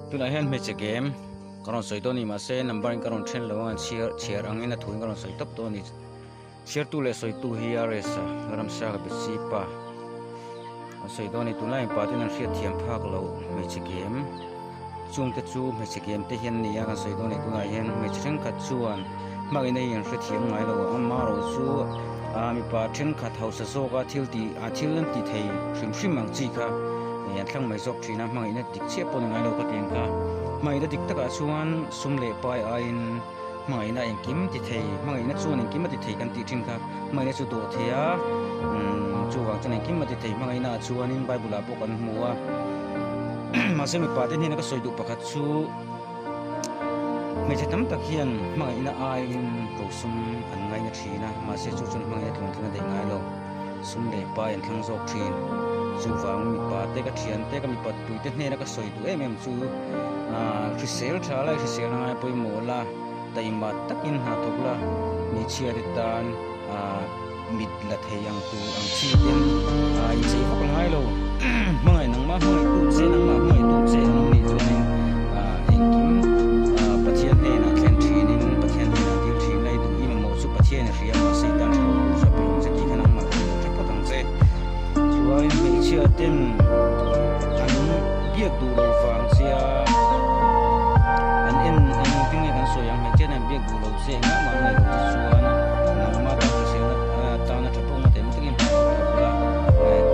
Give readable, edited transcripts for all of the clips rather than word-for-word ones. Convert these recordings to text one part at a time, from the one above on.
Tunah hian hmeichhe game ka rawn sawi dawn a ni mahse number in ka rawn then lo a chhiar chhiar angin a thu in ka rawn sawi tawp dawn a ni chhiartu leh sawitu hi RS a ramsa ka be si pa a sawi dawn a ni tunlai mipa ten an hriat thiam phak loh hmeichhe game chungte chu hmeichhe game te hian a ni a kan sawi dawn a ni tunah hian hmeichhe thenkhat chuan hmangin a in hrethiam ngai lo a amaherawh chu ah mipa thenkhat hausa zawka thil tih ah thil an ti thei hrim hrim ang chi kha ih an thlang mai zawk thin a hmangaihna dik chiah pawh ni ngai lo ka ti ang kha hmangaihna dik takah chuan sum leh pai aiin hmangaihna engkim ti thei hmangaihna chuan engkim a ti thei kan tih thin kha hmangaihna chu dawh thei a umm chuvang chuan engkim a ti thei hmangaihna ah chuanin bible ah pawh kan hmu a mahse mipa te hnena ka sawi duh pakhat chu. Hmeichhe tam tak hian hmangaihna aiin rosum an ngaina thin a, mahse chu chuan hmangaihna tluantling a daih ngai lo. Sum leh pai an thlang zawk thin. Chuvang mipa te ka thian te ka mipat pui te hnena ka sawi duh em em chu aah hrisel tha lai hrisel a ngai pawimawh la, taima takin hna thawk la, hmeichhia te tan aah mit la thei ang tur ang chi ten aah inchei vak a ngai lo. Hmangaih nangmah hmangaih tu che nangmah hmangaih tu che an awm nih chuanin aah engkim aah Pathian hnenah thlen thinin Pathian hnenah dil thin la i duh i mamawh chu Pathian a hria mahse i tan tha lo tur chu a pe awm che tih kha nangmah khan lo hre phawt ang che. Chuanin hmeichhia ten an biak duh lo vang chia an en an engtin nge kan sawi ang hmeichhia ten an biak duh lo che engah mah an ngaih loh che chuan nangmah tan hriselna tana tha pawh ngawt em takin hna thawk thawk la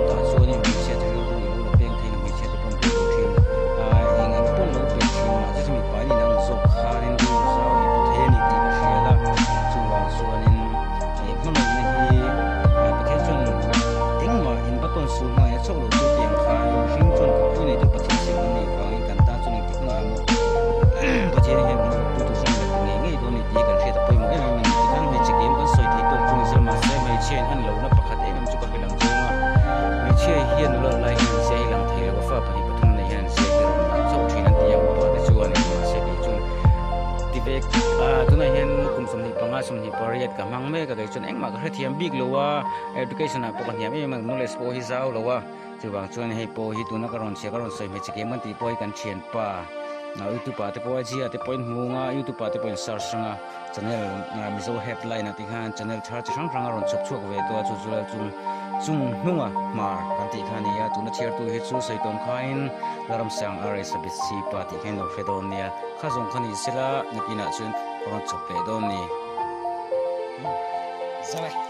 tah chuanin hmeichhia te rilru i lo la peng thei na hmeichhia te pawn pe duh thin eng ang pawn lo pe thin mah che chu mipa in inang zawk khanin rilru zau i pu thei a ni tih ka hria la chuvang chuanin hmangaihna hi Pathian chuan engmah in va tawn suh hmangaihna chauh lo chu tiang khan mihring chuan ka pui nei chu Pathian siam kan nih vangin kan tan chuan engtik hunah emaw Pathian hian min kawptu tur chuan min la ti ngei ngei dawn a ni tih hi kan hriat a pawimawh em em a ni. Tikhan hmeichhe kem kan sawi thei tawk chu ni zel mahse hmeichhia in a ni lohna pakhat em em chu ka hre lang zawng a, hmeichhia hian nula lai hian an zia hi lang thei lo a, fa pahnih pathum nei hian an zia hi rawn lang chauh thin an ti a, upa te chuan mahse kei chuan ti ve a tunah hian kum 25 28 ka hmang mek a kei chuan engmah ka hrethiam bik lo a education ah pawh ka hniam em em a knowledge pawh hi zau lo a chuvang chuan hei pawh hi tuna ka rawn chhia ka rawn sawi hmeichhe kem kan tih pawh hi kan thianpa youtube ah te pawh a zia te pawhin hmu ang a youtube ah te pawhin search ang a channel mizo headline ah te khan channel thar chi hrang hrang a rawn chhawp chhuak ve tawh a chu chu chung chung hnunga hmar kan tih kha a ni a tuna chhiartu hi chu sawi tawm khain Laramsang RSBC pa tih kha in lo hre dawn nia kha zawng kha ni sela nakinah chuan. Rawn chawp leh dawn ni. Zai.